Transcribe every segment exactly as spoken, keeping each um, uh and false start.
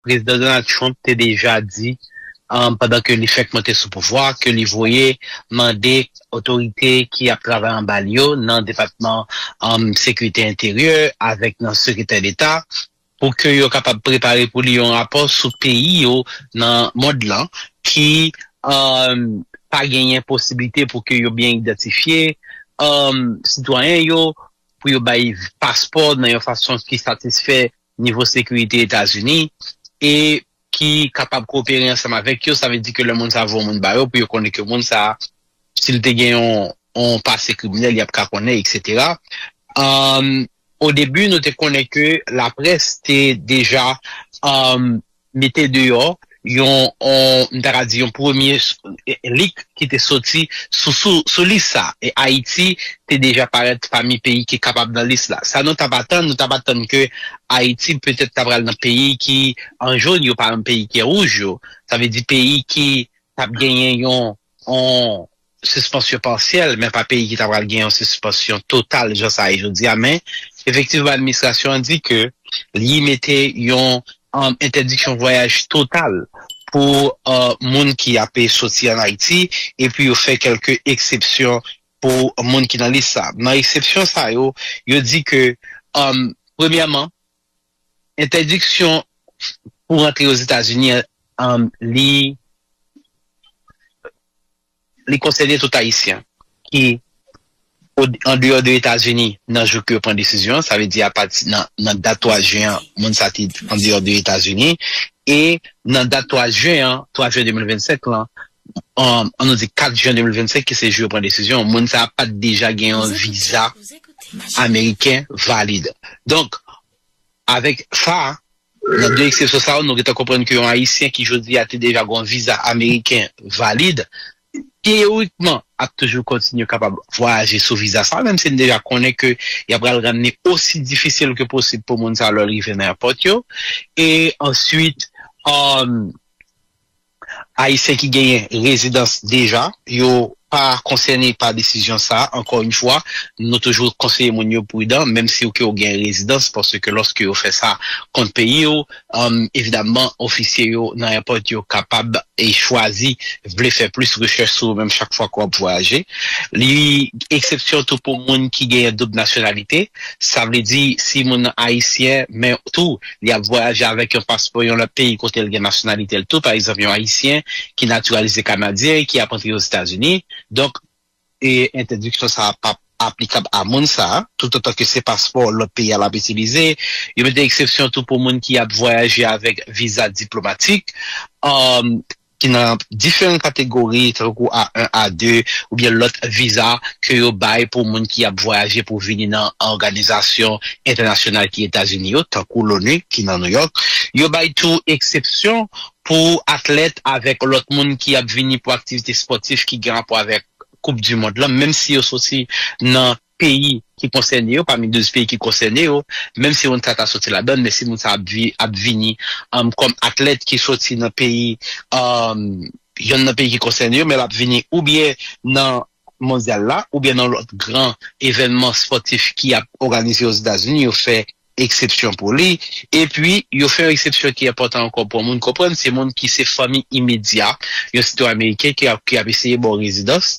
Prezidan Donald Trump te deja di, um, pandan ke li fèk monte sou pouvwa, ke li voye mande otorite ki ap travay anba li yo nan depatman, um, sekirite enteryè avèk nan sekretè deta pou ke yo kapab prepare pou li yon rapò sou peyi yo nan mond lan ki, um, pa genyen posiblite pou ke yo byen idantifye, um, sitwayen yo, pou yo bay paspò nan yon fason ki satisfè nivo sekirite Etazini e ki kapab kowopere ansanm avèk yo. Sa vle di ke lè moun sa a voye yon moun ba yo, pou yo konnen ke moun sa a, si l te gen yon, yon pase kriminèl, y ap ka konnen, et cetera. Um, o debi, nou te konnen ke laprès te deja, um, mete deyò yon, yon, m ta ka di yon premye s- lik ki te soti sou, sou, sou lis sa. E Ayiti te deja parèt pami peyi ki kapab nan lis la. Sa nou t ap atann, nou t ap atann ke Ayiti petèt ta pral nan peyi ki, an jòn yo, pa nan peyi ki wouj yo. Sa vle di peyi ki t ap genyen yon, yon sispansyon pasyèl, men pa peyi ki ta pral gen yon sispansyon total, jan sa ye jodi a. Men, efektivman, administrasyon an di ke li mete yon, um, entèdiksyon vwayaj total pou, uh, moun ki ap soti ann Ayiti, epi yo fè kèlke eksepsyon pou moun ki nan lis sa. Nan eksepsyon sa yo, yo di ke, um, premyèman, entèdiksyon pou rantre Ozetazini, um, li, li konsène tout Ayisyen ki o- andeyò de Etazini nan jou ke yo pran desizyon an. Sa vle di apati nan, nan dat twa jen an, moun sa te andeyò de Etazini. E nan dat twa jen an, twa jen de mil vennsenk lan, um, ann nou di kat jen de mil vennsenk, ki se jou yo pran desizyon, moun sa pa t deja gen yon viza ameriken valid. Donk, avèk sa, nan de eksepsyon sa yo, nou gentan konprann ke yon Ayisyen ki jodi a te deja gen yon viza ameriken valid, teyorikman, ap toujou kontinye kapab vwayaje sou viza sa, menm si n deja konnen ke y ap pral rann li osi difisil ke posib pou moun sa lè l rive nan èpòt yo. E answit, um, Ayisyen ki genyen rezidans deja, yo pa konsène pa desizyon sa. Ankò yon fwa, nou toujou konseye moun yo pridan, menm si ou ke ou gen rezidans, paske lòske yo fè sa kont peyi yo, um, evidamman, ofisye yo nan èpòt yo kapab e chwazi vle fè plis rechèch sou ou menm chak fwa ke w ap vwayaje. Li eksepsyon tou pou moun ki genyen doub nasyonalite. Sa vle di, si moun nan ayisyen, men tou, li ap vwayaje avèk yon paspò yon lòt peyi kote l gen nasyonalite l tou, pa egzanp, yon ayisyen ki natiralize kanadyen e ki ap antre Ozetazini. Donk, e entèdiksyon sa a p ap aplikab a moun sa a, toutotan ke se paspò lòt peyi a l ap itilize. Yo mete eksepsyon tou pou moun ki ap vwayaje avèk viza diplomatik, um, ki nan diferan kategori, tankou A yen, A de, oubyen lòt viza ke yo bay pou moun ki ap vwayaje pou vini nan òganizasyon entènasyonal ki Etazini yo, tankou loni, ki nan Nouyòk. Yo bay tou eksepsyon pou atlèt avèk lòt moun ki ap vini pou aktivite espòtif ki gen rapò avèk Koup di Mond lan, menm si yo soti nan peyi ki konsène yo, pami douz peyi ki konsène yo, menm si moun sa ta soti ladan, men si moun sa ap, vi, ap vini, um, kòm atlèt ki soti nan peyi, um, yonn nan peyi ki konsène yo, men l ap vini oubyen nan mondyal la, oubyen nan lòt gran evènman espòtif ki ap òganize Ozetazini, yo fè eksepsyon pou li. Epi, yo fè yon eksepsyon ki enpòtan ankò pou moun konprann, se moun ki se fanmi imedya yon sitwayen ameriken ki ap, ki ap eseye ba w rezidans.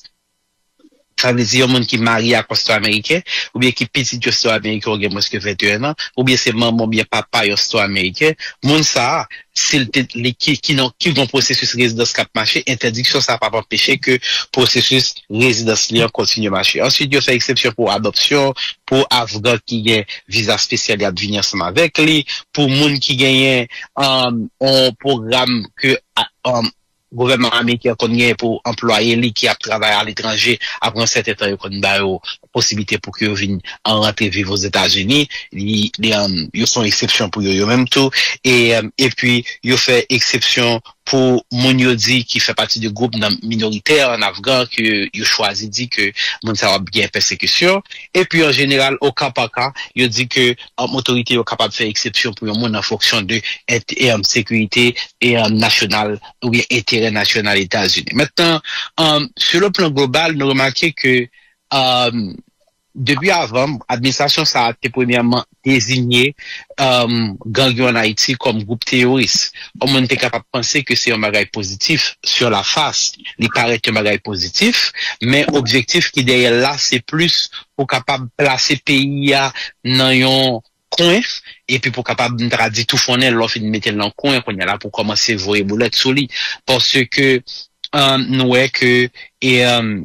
Sa vle di yon moun ki marye ak yon sitwayen ameriken, oubyen ki pitit yon sitwayen ameriken ou gen mwens ke venteyen an, oubyen se manman oubyen papa yon sitwayen ameriken. Moun sa a, si l te, li ki, ki, non, ki gon pwosesis rezidans k ap mache, entèdiksyon sa a p ap anpeche ke pwosesis rezidans li an kontinye mache. Answit, yo fè eksepsyon pou adopsyon, pou Afgan ki gen viza espesyal y ap vini ansanm avèk li, pou moun ki genyen, um, yon pwogram ke, a- um, gouvènman ameriken an konn genyen pou anplwaye li ki ap travay aletranje, apre yon sèten tan, yo konn ba yo posiblite pou ke yo vin an rantre viv Ozetazini. Li, li, um, yo se yon eksepsyon pou yo, yo menm tou. E, um, epi, yo fè eksepsyon pou moun yo di ki fè pati de gwoup nan minoritè an Afgan, ke yo chwazi di ke moun sa yo ap gen pèsekisyon. Epi, an jeneral, o ka pa ka, yo di ke, um, otorite yo kapab fè eksepsyon pou yon moun an fonksyon de ent- e, um, sekirite e, um, nasyonal oubyen enterè nasyonal Etazini. Mentnan, um, sur le plan global, nou remake ke, um, depi avan, administrasyon sa a te premyèman deziye um, gang yo ann Ayiti kòm gwoup teyoris. Yon moun te kapab panse ke se yon bagay pozitif sur la face, li parèt yon bagay pozitif, men objektif ki dèyè l la, se plis pou kapab plase peyi a nan yon kwen, epi pou kapab, m ta di, toufonnen, lè w fin mete l nan kwen, kounye a la pou kòmanse voye boulèt sou li. Paske um, nou wè ke e, um,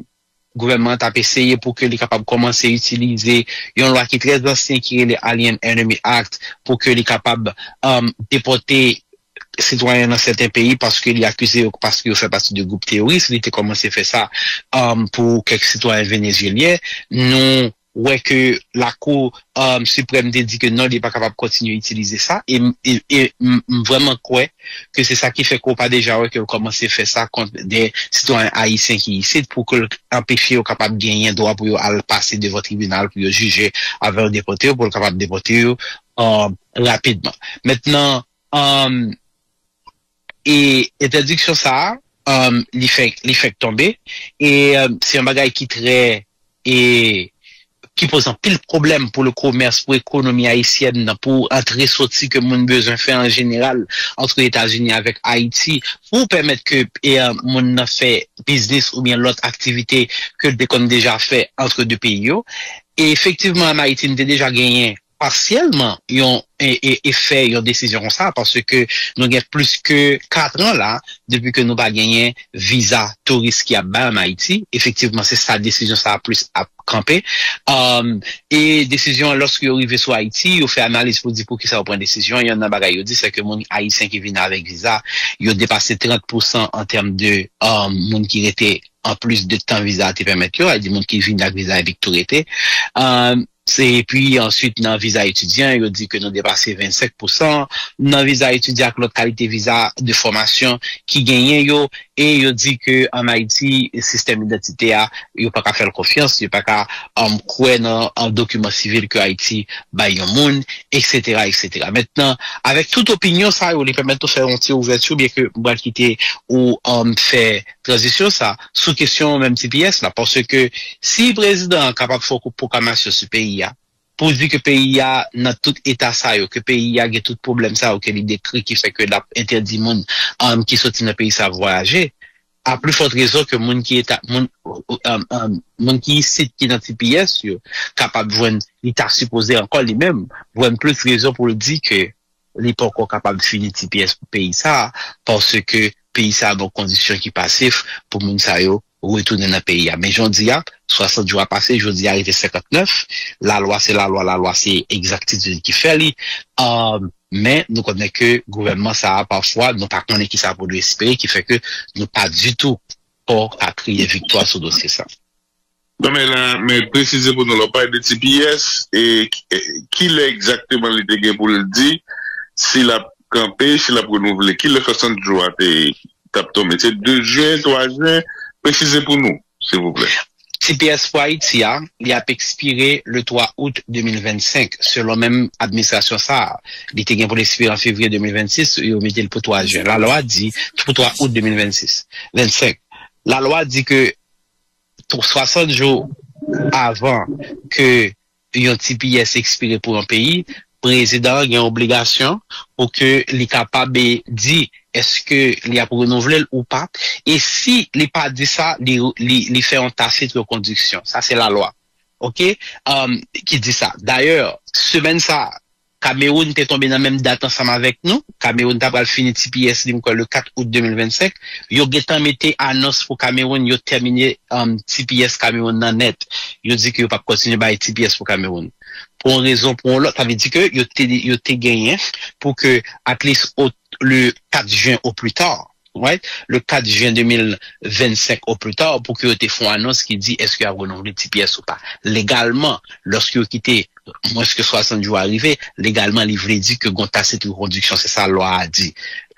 gouvènman an t ap eseye pou ke li kapab kòmanse itilize yon lwa ki trè ansyen ki rele Alien Enemy Act pou ke li kapab um, depòte sitwayen nan sèten peyi paske li akize yo paske yo fè pati de gwoup teyoris. Li te kòmanse fè sa um, pou kèk sitwayen venezuelyen. Nou wè ke Lakou um, Siprèm te di ke non, li pa kapab kontinye itilize sa. E, e, e m, m vrèman kwè ke se sa ki fè ke w pa deja wè ke yo kòmanse fè sa kont de sitwayen ayisyen ki isit pou ke l anpeche yo kapab genyen dwa pou yo al pase devan tribinal pou yo jije avan yo depòte yo, pou yo kapab depòte yo um, rapidman. Mentnan, um, e entèdiksyon sa a, um, li fèk li fèk tonbe. E um, se yon bagay ki trè e ki poze anpil pwoblèm pou le komès, pou ekonomi ayisyèn nan, pou antre soti ke moun bezwen fè an jeneral antre Etazini avèk Ayiti, pou pèmèt ke e, moun nan fè biznis oubyen lòt aktivite ke l te konn deja fè antre de peyi yo. E efektivman, ann Ayiti, n te deja genyen pasyèlman yon e, e, efè yon desizyon konsa, paske nou gen plis ke katran la depi ke nou pa genyen viza touris ki ap bay ann Ayiti. Efektivman, se sa desizyon sa a plis ap kanpe. Um, e desizyon an, lòske yo rive sou Ayiti, yo fè analiz pou di poukisa yo pran desizyon. Yonn nan bagay yo di, se ke moun ayisyen ki vini avèk viza, yo depase trant pousan an tèm de um, moun ki rete anplis de tan viza a te pèmèt yo, a di moun ki vini ak viza epi ki tou rete. Um, se epi answit nan viza etidyan, yo di ke nou depase vennsenk pousan. Nan viza etidyan ak lòt kalite viza de fòmasyon ki genyen yo, e yo di ke ann Ayiti, sistèm idantite a, yo pa ka fè l konfyans, yo pa ka um, kwè nan um, dokiman sivil ke Ayiti bay yon moun, et cetera, et cetera. Mentnan, avèk tout opinyon sa yo, li pèmèt nou fè yon ti ouvèti, byen ke m pral kite ou um, fè tranzisyon sa sou kesyon menm T P S la, paske si prezidan an kapab fè yon pwoklamasyon sou peyi a, pou di ke peyi a nan tout eta sa yo, ke peyi a gen tout pwoblèm sa yo ke li dekri ki fè ke l ap entèdi moun um, ki soti nan peyi sa vwayaje, a pli fòt rezon ke moun ki eta, moun, um, um, moun ki isit ki nan T P S yo kapab jwenn, li ta sipoze ankò li menm jwenn plis rezon pou l di ke li poko kapab fini T P S pou peyi sa a, paske peyi sa a nan kondisyon ki pa sef pou moun sa yo retounen nan peyi a. Men jan w di a, swasant jou a pase, jodi a rete senkantnèf, lalwa se lalwa, lalwa se egzaktitid ki fè li. Um, men nou konnen ke gouvènman sa a, pafwa, nou pa konnen kisa pou nou espere, ki fè ke nou pa ditou pò ka kriye viktwa sou dosye sa. Non, men la, men presize pou nou, lè w pale de T P S, e, e kilè egzakteman li te gen pou l di si l ap kanpe, si l ap renouvle? Kilè swasant jou a te t ap tonbe? Se de jen, twa jen? Presize pou nou, silvouplè. T P S pou Ayiti a, li ap ekspire le twa out de mil vennsenk, selon menm administrasyon sa a. Li te gen pou l ekspire an fevriye de mil vennsis, yo mete l pou twa jen. Lalwa di pou twa out de mil vennsis, vennsenk. Lalwa di ke swasant jou avan ke yon T P S ekspire pou yon peyi, prezidan an gen obligasyon pou ke li kapab di èske li ap renouvle l ou pa. E si li pa di sa, li, li, li fè yon tacit rekondiksyon. Sa se lalwa. Oke? Um, ki di sa. Dayè, semèn sa, Kamewoun te tonbe nan menm dat ansanm avèk nou. Kamewoun ta pral fini T P S li, m kwè, le kat out de mil vennsenk. Yo gentan mete anons pou Kamewoun, yo tèmine um, T P S Kamewoun nan nèt. Yo di ke yo p ap kontinye bay T P S pou Kamewoun. Pou yon rezon, pou yon lòt, sa vle di ke yo te, yo te genyen pou ke, at least, o, le kat jen o pli ta, right? Le kat jen de mil vennsenk o pli ta, pou ke yo te fè yon anons ki di èske y ap renouvle T P S ou pa. Legalman, lòske yo kite mwens ke swasant jou a rive, legalman, li vle di ke gon tacit rekondiksyon, se sa lwa a di.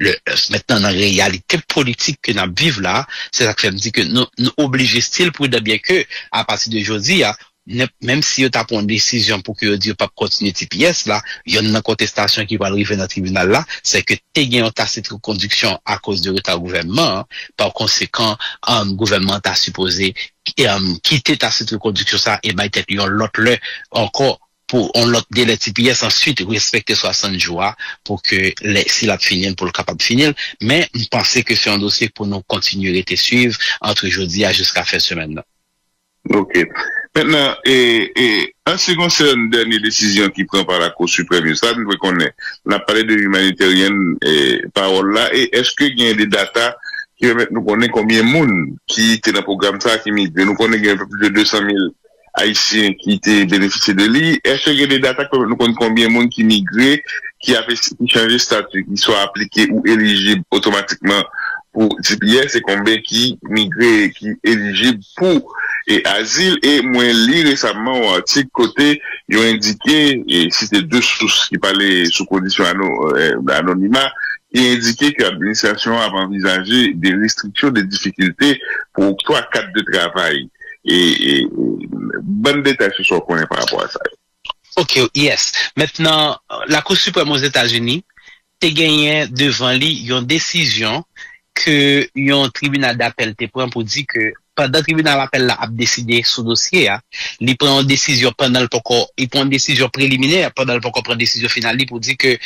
Le, mentnan, nan reyalite politik ke n ap viv la, se sa k fè m di ke nou, nou oblije still pridan, byen ke, apati de jodi a, menm si yo ta pran yon desizyon pou ke yo di yo p ap kontinye T P S la, yonn nan kontestasyon ki pral rive nan tribinal la, se ke te gen yon tasit rekondiksyon akoz de reta gouvènman an. Pa konsekan, gouvènman an ta sipoze kite tasit rekondiksyon sa e bay tèt li yon lòt lè ankò pou yon lòt delè T P S, answit respekte swasant jou a pou ke lè, si l ap fini l, pou l kapab fini l. Men, m panse ke se yon dosye pou nou kontinye rete swiv ant jodi a jiska fen semèn nan. Ok. Mentnan, e, e, an se konsène dènye desizyon ki pran pa Lakou Siprèm yo, sa nou dwe konnen. N ap pale de Humanitarian e, Parole la, e èske gen de data ki pèmèt nou konnen konbyen moun ki te nan pwogram sa a ki migre? Nou konnen gen plis de de san mil Ayisyen ki te benefisye de li. Èske gen de data ki pèmèt nou konn konbyen moun ki migre, ki ap ki chanje estati, ki swa aplike ou elijib otomatikman pou T P S, e konbyen ki migre, ki elijib pou e azil? E mwen li resaman yon atik kote yo endike, e site de sous ki pale sou kondisyon ano, e, anonima, ki endike ke administrasyon an ap anvizaje de restriksyon, de difikilte pou oktwa kat de travay. E, e, e, ban n detay sou sa w konnen pa rapò a sa yo. Ok, yes. Mentnan, Lakou Siprèm Ozetazini te genyen devan li yon desizyon ke yon tribinal dapèl te pran pou di ke pandan tribinal apèl la ap deside sou dosye a, li pran yon desizyon pandan l poko, li pran yon desizyon preliminè pandan l poko pran desizyon final li pou di ke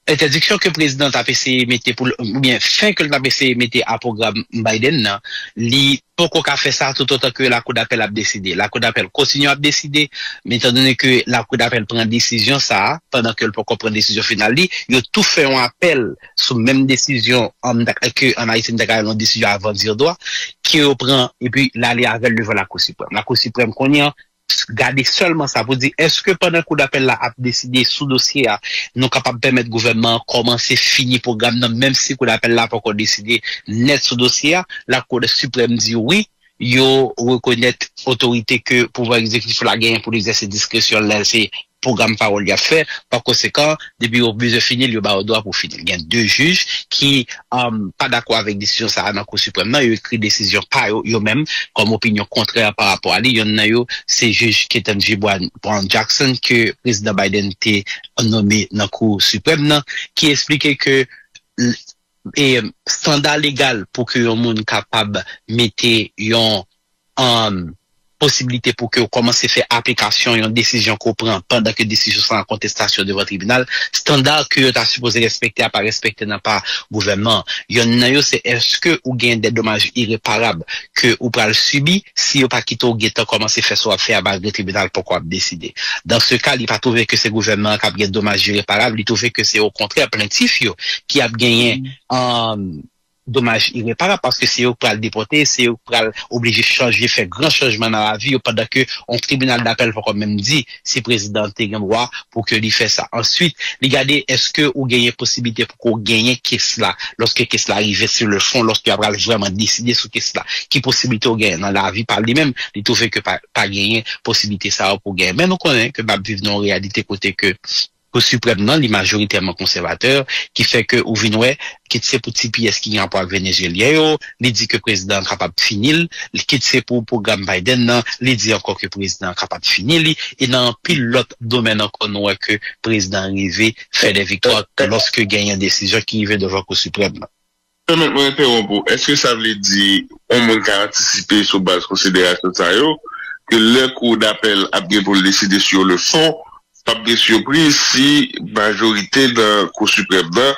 entèdiksyon ke prezidan t ap eseye mete pou l, oubyen fen ke l t ap eseye mete a pwogram Biden nan, li poko ka fè sa toutotan ke Lakou dapèl ap deside. Lakou dapèl kontinye ap deside, men etandone ke Lakou dapèl pran desizyon sa a, pandan ke l poko pran desizyon final li, yo tou fè yon apèl sou menm desizyon an, ke an Ayiti, m ta ka rele yon desizyon avandirdwa, ke yo pran, epi l ale avè l devan Lakou Siprèm. Lakou Siprèm kounye a gade sèlman sa pou di, èske pandan kou dapèl la ap deside sou dosye a, nou kapab pèmèt gouvènman an kòmanse fini pwogram nan, menm si kou dapèl la poko deside nèt sou dosye a? Lakou Siprèm di wi, yo rekonèt otorite ke pouvwa egzekitif la genyen pou l egzèse diskresyon l lè se pwogram pawòl y ap fè. Pa konsekan, depi yo bezwen fini l, yo ba yo dwa pou fini l. Gen de jij ki um, pa dakò avèk desizyon sa a nan Kou Siprèm nan. Yo ekri desizyon pa yo, yo menm, kòm opinyon kontrè pa rapò a li. Yonn nan yo, se jij Ketanji Brown Jackson, ke Prezidan Biden te nonmen nan Kou Siprèm nan, ki eksplike ke e, estanda legal pou ke yon moun kapab mete yon um, posibilite pou ke w kòmanse fè aplikasyon yon desizyon ke w pran pandan ke desizyon sa an kontestasyon devan tribinal, estanda ke yo ta sipoze respekte a pa respekte nan pa gouvènman an. Yonn nan yo se èske ou gen de domaj ireparab ke ou pral sibi si yo pa kite w gentan kòmanse fè sa w ap fè a malgre tribinal poko ap deside. Dans ce cas, li pa twouve ke se gouvènman an k ap gen domaj ireparab, li twouve ke se okontrè plentif yo ki ap genyen um, domaj ireparab paske se yo k pral depòte, se yo k pral oblije chanje, fè gran chanjman nan lavi yo pandan ke yon tribinal dapèl poko menm di si prezidan an te gen dwa pou ke li fè sa. Answit, li gade èske ou genyen posiblite pou ke w genyen kes la, lòske kes la rive sou le fon, lòske y ap pral vrèman deside sou kes la, ki posiblite ou genyen nan lavi pa li menm, li twouve ke pa, pa genyen posiblite sa yo pou genyen. Men nou konnen ke n ap viv nan yon reyalite kote ke Kou Siprèm nan, li majoritèman konsèvatè, ki fè ke ou vin wè, kit se pou T P S ki gen rapò ak Venezyelyen yo, li di ke prezidan an kapab fini l, kit se pou pwogram Biden nan, li di ankò ke prezidan an kapab fini li, e nan anpil lòt domèn ankò nou wè ke prezidan an rive fè de viktwa lòske genyen desizyon ki rive devan Kou Siprèm nan. Pèmèt mwen entewonp ou. Èske sa vle di yon moun ka antisipe sou baz konsiderasyon sa yo ke lè kou dapèl ap gen pou l deside sur le fond, p ap gen sipriz si majorite nan Kou Siprèm nan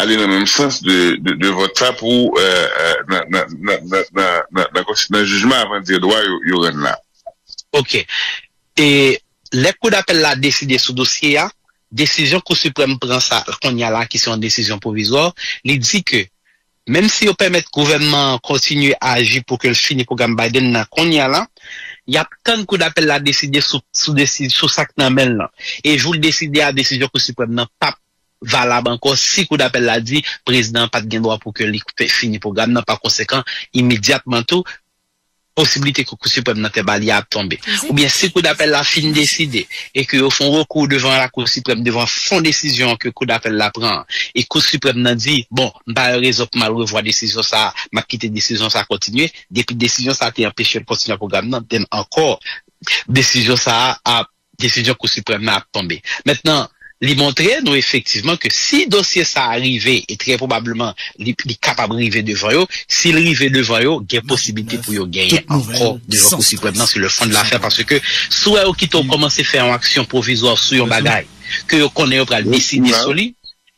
ale nan menm sans de, de, de vòt sa pou euh, euh, nan, nan, nan, nan, nan, nan, nan, nan, nan jijman avandirdwa yo, yo rann la? Ok. E lè kou dapèl la deside sou dosye a, desizyon Kou Siprèm pran sa kounye a la, ki se yon desizyon pwovizwa, li di ke menm si yo pèmèt gouvènman an kontinye aji pou ke l fini pwogram Biden nan kounye a la, y ap tann kou dapèl la deside sou, sou, desi, sou sa k nan men l lan. E jou l deside a, desizyon Kou Siprèm nan p ap valab ankò si kou dapèl la di prezidan an pa t gen dwa pou ke li fini pwogram nan. Pa konsekan, imedyatman tou, posiblite ke Kou Siprèm nan tèt ba li a ap tonbe. Oubyen si Kou Dapèl la fin deside e ke yo fè yon rekou devan Lakou Siprèm, devan fon desizyon ke Kou Dapèl la pran, e Kou Siprèm nan di, bon, m pa wè rezon pou m al revwa desizyon sa a, m ap kite desizyon sa a kontinye, depi desizyon sa a te anpeche l kontinye pwogram nan, then ankò, desizyon sa a ap desizyon Kou Siprèm nan ap tonbe. Mentnan, li montre nou efektivman ke si dosye sa a rive, e trè pwobableman li, li kapab rive devan yo, si l rive devan yo, gen posiblite pou yo genyen ankò devan Kou Siprèm nan sou le fon de lafè, paske si w wè yo kite w kòmanse fè yon aksyon pwovizwa sou yon bagay ke yo konnen yo pral deside sou li,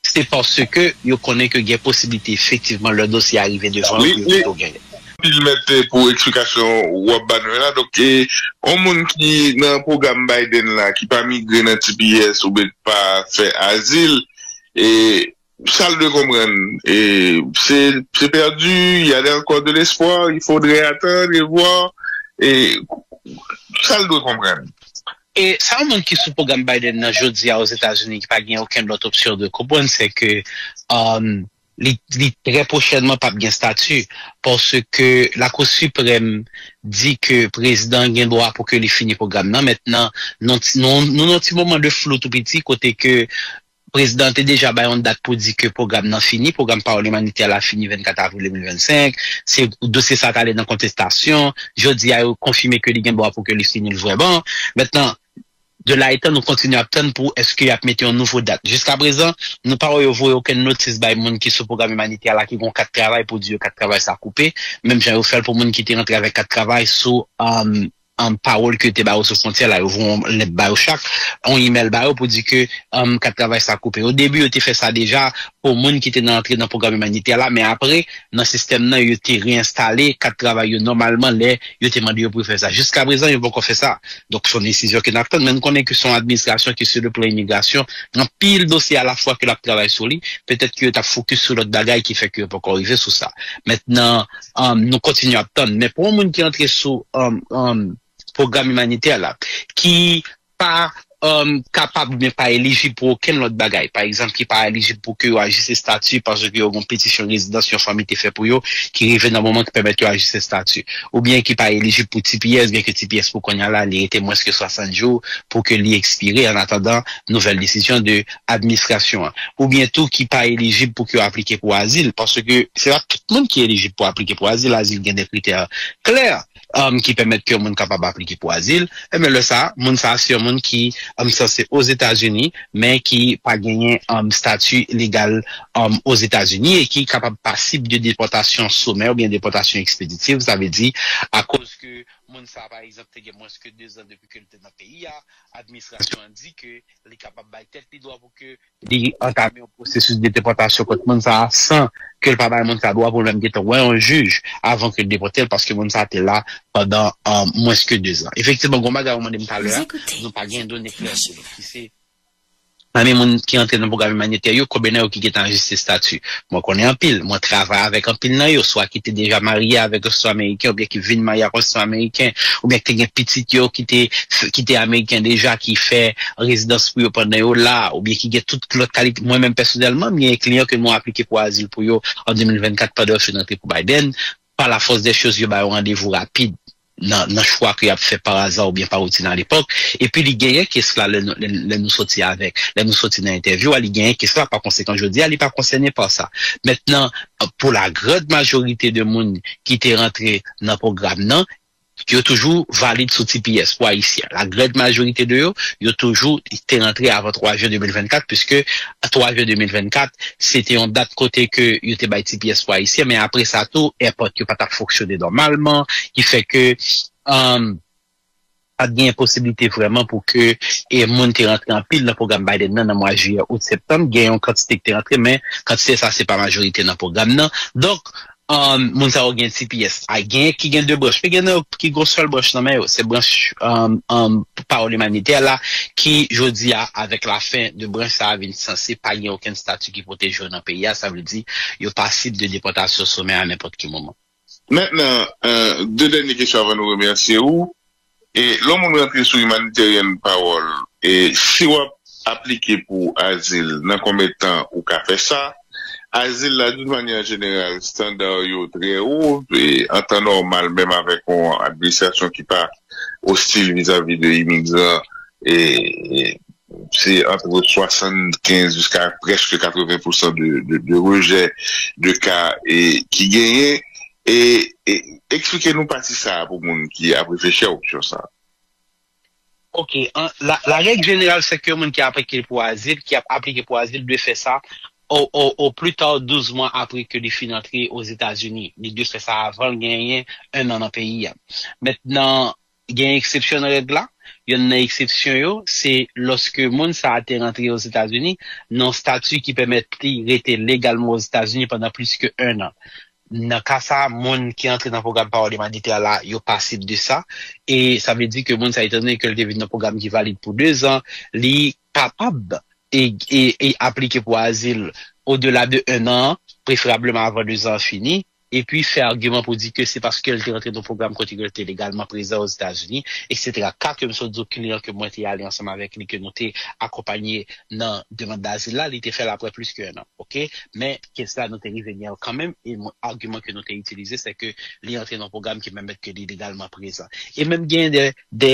se paske yo konnen ke gen posiblite efektivman lè dosye a rive devan yo pou yo kite w genyen. Anpil mèt pou eksplikasyon w ap ba nou yo la. Donk, e, yon moun ki nan pwogram Biden la, ki pa migre nan T P S oubyen pa fè azil, e, sa l dwe konprann, e, c'est, c'est perdu, il y a encore de l'espoir, il faudrait attendre et voir, e, sa l dwe konprann. E sa yon moun ki sou pwogram Biden nan jodi a Ozetazini ki pa gen okenn lòt opsyon dwe konprann, se ke, um, li, li trè pwochènman p ap gen stati, paske Lakou Siprèm di ke prezidan gen dwa pou ke li fini pwogram nan. Mentnan, nou, nou, nou nan ti moman de flou tou piti, kote ke prezidan te deja bay yon dat pou di ke pwogram nan fini, pwogram pawòl imanitè la fini vennkat avril de mil vennsenk, se dosye sa t ale nan kontestasyon, jodi a yo konfime ke li gen dwa pou ke li fini l vrèman. Mentnan, de la etan nou kontinye ap tann pou èske y ap mete yon nouvo dat. Jiskaprezan, nou pa wè yo voye okenn notis bay moun ki sou pwogram imanitè la ki gen yon kat travay pou di yo kat travay sa koupe, menm jan yo fè l pou moun ki te rantre avèk kat travay sou, um, um, pawòl ke yo te ba yo sou fwontyè la, yo voye yon lèt ba yo chak, yon imèl ba yo pou di ke, um, kat travay sa koupe. O debi, yo te fè sa deja pou moun ki te nan antre nan pwogram imanitè la, men apre, nan sistèm nan, yo te reenstale kat travay yo nòmalman lè yo te mande yo pou yo fè sa. Jiskaprezan, yo poko fè sa. Donk, se yon desizyon ke n ap tann, men n konnen ke se yon administrasyon ki, sou le plan imigrasyon, gen anpil dosye alafwa ke l ap travay sou li. Petèt ke yo t ap fokis sou lòt bagay ki fè ke yo poko rive sou sa. Mentnan, um, nou kontinye ap tann. Men pou yon moun ki antre sou, um, um, pwogram imanitè la, ki pa, um, kapab oubyen pa elijib pou okenn lòt bagay. Pa egzanp, ki pa elijib pou ke yo ajiste stati paske yo gen yon petisyon rezidans yon fanmi te fè pou yo ki rive nan moman ki pèmèt yo ajiste stati. Oubyen ki pa elijib pou T P S, byen ke T P S pou kounye a la, li rete mwens ke swasant jou pou ke li ekspire an atandan nouvèl desizyon de administrasyon an. Oubyen tou ki pa elijib pou ke yo aplike pou azil, paske se pa tout moun ki elijib pou aplike pou azil. Azil gen de kritè klè, um, ki pèmèt ke yon moun kapab aplike pou azil, enben lè sa a, moun sa a se yon moun ki, um, sanse Ozetazini, men ki pa genyen, um, stati legal, um, Ozetazini e ki kapab pasib de depòtasyon somè oubyen depòtasyon ekspeditiv, sa vle di akoz ke moun sa a, pa egzanp, te gen mwens ke dezan depi ke l te nan peyi a, administrasyon an di ke li kapab bay tèt li dwa pou ke li antame yon pwosesis de depòtasyon kont moun sa a san ke l pa bay moun sa a dwa pou l menm gentan wè yon jij avan ke l depòte l, paske moun sa a te la pandan, um, mwens ke dezan. Efektivman, gen yon bagay ou mande m talè a, nou pa gen done klè sou li. Ki se, pami moun ki antre nan pwogram imanitè yo, konbyen nan yo ki gentan ajiste stati? Mwen konnen anpil, mwen travay avèk anpil nan yo, swa ki te deja marye avèk yon sitwayen ameriken, oubyen ki vin marye ak yon sitwayen ameriken, oubyen ki te gen pitit yo ki te, ki te ameriken deja, ki fè rezidans pou yo pandan yo la, oubyen ki gen tout lòt kalite. Mwen menm pèsonèlman, m gen kliyan ke mwen aplike pou azil pou yo an de mil vennkat pandan yo fin antre pou Biden. Pa la fòs dè choz, yo ba yo randevou rapid nan, nan chwa ke y ap fè pa aza oubyen pa woutin alepòk. Epi li genyen kes la lè nou, lè, lè nou soti avèk, lè nou soti nan entèvyou a, li genyen kes la, pa konsekan, jodi a, li pa konsène pa sa. Mentnan, pou la grand majorite de moun ki te rantre nan pwogram nan, yo toujou valid sou T P S pou Ayisyen. La grand majorite de yo, yo toujou te rantre avan twa jen de mil vennkat, piske twa jen de mil vennkat, se te yon dat kote ke yo te bay T P S pou Ayisyen, men apre sa tou, èpòt yo pa t ap fonksyone nòmalman, ki fè ke, um, pa t gen posiblite vrèman pou ke, e, moun te rantre anpil nan pwogram Biden nan, nan mwa jiyè, out, septanm. Gen yon kantite ki te rantre, men kantite sa se pa majorite nan pwogram nan. Donk, um, moun sa yo gen T P S. A, gen ki gen de branch. Men gen nan yo ki gen yon sèl branch nan men yo. Se branch, um, um, pawòl imanitè la ki, jodi a, avèk lafen de branch sa a, vin sanse pa gen okenn stati ki pwoteje yo nan peyi a. Sa vle di, yo pasib de depòtasyon somè a nenpòt ki moman. Mentnan, euh, de dènye kesyon avan nou remèsye ou. E lè yon moun rantre sou Humanitarian Parole, e si w ap aplike pou azil, nan konbyen tan ou ka fè sa? Azil la, d'une manière générale, standard yo trè wo. E an tan nòmal, menm avèk yon administrasyon ki pa ostil vizavi de imigran, e, e se antre swasannkenz jiska prèske katreven pousan de, de, de rejè de ka e, ki genyen. E, e eksplike nou pati sa a pou moun ki ap reflechi a opsyon sa a. Ok, an, la, la règ jeneral, se ke yon moun ki aplike pou azil, ki ap aplike pou azil, dwe fè sa o, o, o pli ta douz mwa apre ke li fin antre Ozetazini. Li dwe fè sa avan l genyen en an nan peyi a. Mentnan, gen eksepsyon nan règ la. Yonn nan eksepsyon yo, se lòske moun sa a te rantre Ozetazini nan yon stati ki pèmèt li rete legalman Ozetazini pandan plis ke en an. Nan ka sa a, moun ki antre nan pwogram pawòl imanitè la, yo pasib de sa. E sa vle di ke moun sa, etandone ke l te vin nan pwogram ki valid pou dezan, li kapab e, e, e aplike pou azil odela de en an, preferableman avan dezan an fini, epi fè agiman pou di ke se paske l te rantre nan pwogram kote ke l te legalman prezan Ozetazini, etsetera. Ka ke m sot di w, kliyan ke mwen te ale ansanm avèk li, ke nou te akonpanye nan demann dazil la, li te fè l apre plis ke en an. Ok? Men, kes la, nou te rive gen l kanmenm, e agiman ke nou te itilize, se ke li antre nan pwogram ki pèmèt ke li legalman prezan. E menm gen de, de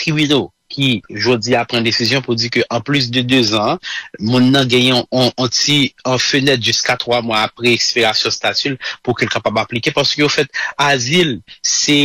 tribinal ki, jodi a, pran desizyon pou di ke, an plis de dezan, moun nan genyen yon, yon ti, yon fenèt jiska twa mwa apre ekspirasyon stati l pou ke l kapab aplike, paske, ofèt, azil, se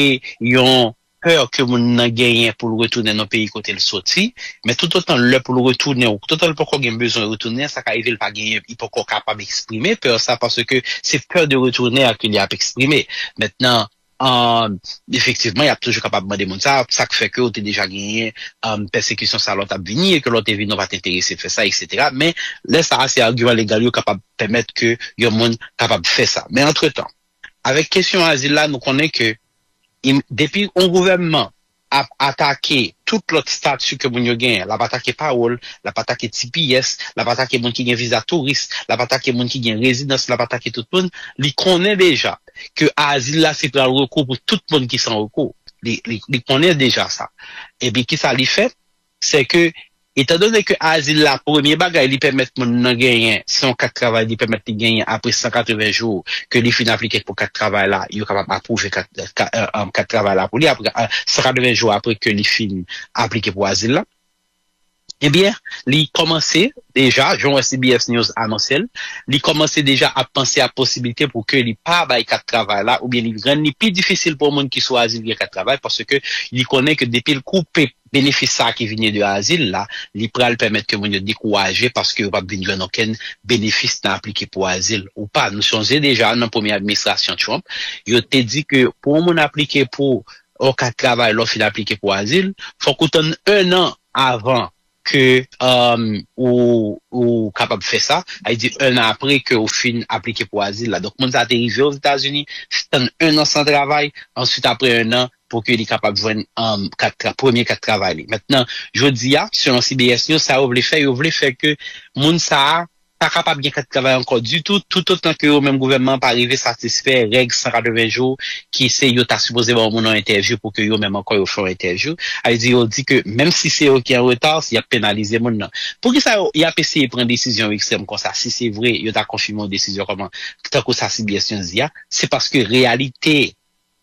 yon pè ke moun nan genyen pou l retounen nan peyi kote l soti, men toutotan lè pou l retounen, ou toutotan l poko gen bezwen retounen, sa ka rive l pa genyen, li poko kapab eksprime pè sa, paske se pè de retounen an ke li ap eksprime. Mentnan, um, efektivman, y ap toujou kapab mande moun sa, sa k fè ke w te deja genyen, um, pèsekisyon sa lè w t ap vini e ke lè w te vini, w pa t enterese fè sa, etsetera. Men, lè sa a, se agiman legal yo kapab pèmèt ke yon moun kapab fè sa. Men, antretan, avèk kesyon azil la, nou konnen ke depi yon gouvènman ap atake tout lòt stati ke moun yo genyen, l ap atake pawòl, l ap atake T P S, l ap atake moun ki gen viza touris, l ap atake moun ki gen rezidans, l ap atake tout moun, li konnen deja ke azil la se pral rekou pou tout moun ki san rekou. Li, li, li konnen deja sa. Epi kisa li fè? Se ke, etandone ke azil la, premye bagay li pèmèt moun nan genyen, se yon kat travay li pèmèt li genyen apre san katreven jou ke li fin aplike pou kat travay la, yo kapab apwouve kat, kat, kat travay la pou li apre san katreven jou apre ke li fin aplike pou azil la. Ebyen, li kòmanse deja, jan wè C B S News anonse l, li kòmanse deja ap panse a posiblite pou ke li pa bay kat travay la, oubyen li rann li pi difisil pou yon moun ki sou azil gen kat travay, paske li konnen ke depi l koupe benefis sa ki vini de azil la, li pral pèmèt ke moun yo dekouraje paske yo p ap vin jwenn okenn benefis nan aplike pou azil ou pa. Nou sonje deja nan premye administrasyon Trump, yo te di ke pou yon moun aplike pou yon kat travay lè w fin aplike pou azil, fòk ou tann en an avan ke um, ou, ou kapab fè sa, sa vle di en an apre ke ou fin aplike pou azil la. Donk, moun sa te rive Ozetazini, tann en an san travay, answit apre en an, pou ke li kapab jwenn um, kat, premye kat travay li. Mentnan, jodi a, selon C B S News, sa yo vle fè, yo vle fè ke moun sa a pa kapab gen kat travay ankò ditou, toutotan ke yo menm gouvènman an pa rive satisfè règ san katreven jou ki se yo ta sipoze ba yon moun yon entèvyou pou ke yo menm ankò yo fè yon entèvyou. Sa vle di yo di ke menm si se yo ki an reta, y ap penalize moun nan. Poukisa yo, y ap eseye pran desizyon ekstrèm konsa, si se vre yo ta konfime yon desizyon kòman, tankou sa C B S News di a, se paske reyalite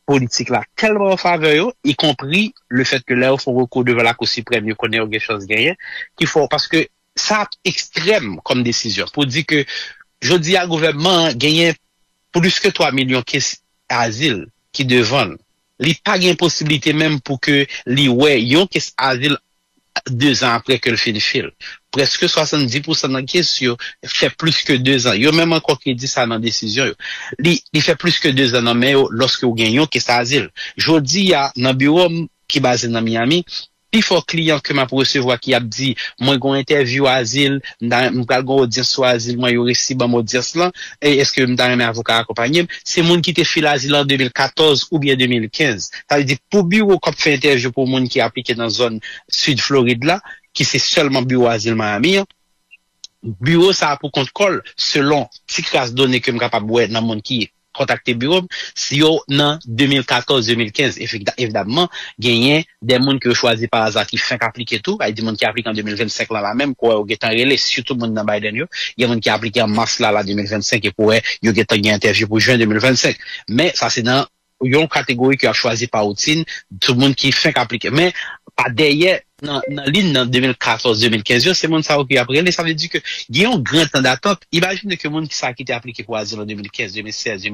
politik la tèlman an favè yo, ikonpri lefèt ke lè yo fè yon rekou devan Lakou Siprèm, yo konnen yo gen chans genyen, ki fè w, paske sa ap ekstrèm kòm desizyon pou di ke jodi a gouvènman an genyen plis ke twa milyon kes azil ki devan l. Li pa gen posiblite menm pou ke li wè yon kes azil dezan apre ke l fin fil. Prèske swasanndis pousan nan kes yo fè plis ke dezan. Yo menm ankò ki di sa nan desizyon yo. Li, li fè plis ke dezan nan men yo lòske ou gen yon kes azil. Jodi a, nan biwo m ki baze nan Miami, pifò kliyan ke m ap resevwa ki ap di, mwen gen yon entèvyou azil, m ta, m pral gen yon odyans sou azil mwen, yo resi ban m odyans lan, e èske m ta renmen avoka akonpanye m? Se moun ki te fil azil an de mil katòz oubyen de mil kenz. Sa vle di, pou biwo k ap fè entèvyou pou moun ki aplike nan zòn sid Florid la, ki se sèlman biwo azil Miami an, biwo sa a pou kont kò l, selon ti kras done ke m kapab wè nan moun ki kontakte biwo m, si yo nan de mil katòz, de mil kenz, evidabman, genyen de moun ke yo chwazi pa aza ki fenk aplike tou, sa vle di moun ki aplike an de mil vennsenk lan la menm, ke yo gentan rele, sitou moun nan Biden yo, gen moun ki aplike an mas la, la de mil vennsenk, e ke yo gentan gen entèvyou pou jen de mil vennsenk. Men, sa se nan yon kategori ke yo ap chwazi pa woutin, tout moun ki fenk aplike. Men, pa dèyè, nan, nan liy nan de mil katòz, de mil kenz yo, se moun sa yo ki ap rele. Sa vle di ke gen yon gran tan datant. Imajine ke moun ki sa ki te aplike pou azil an de mil kenz, de mil sèz,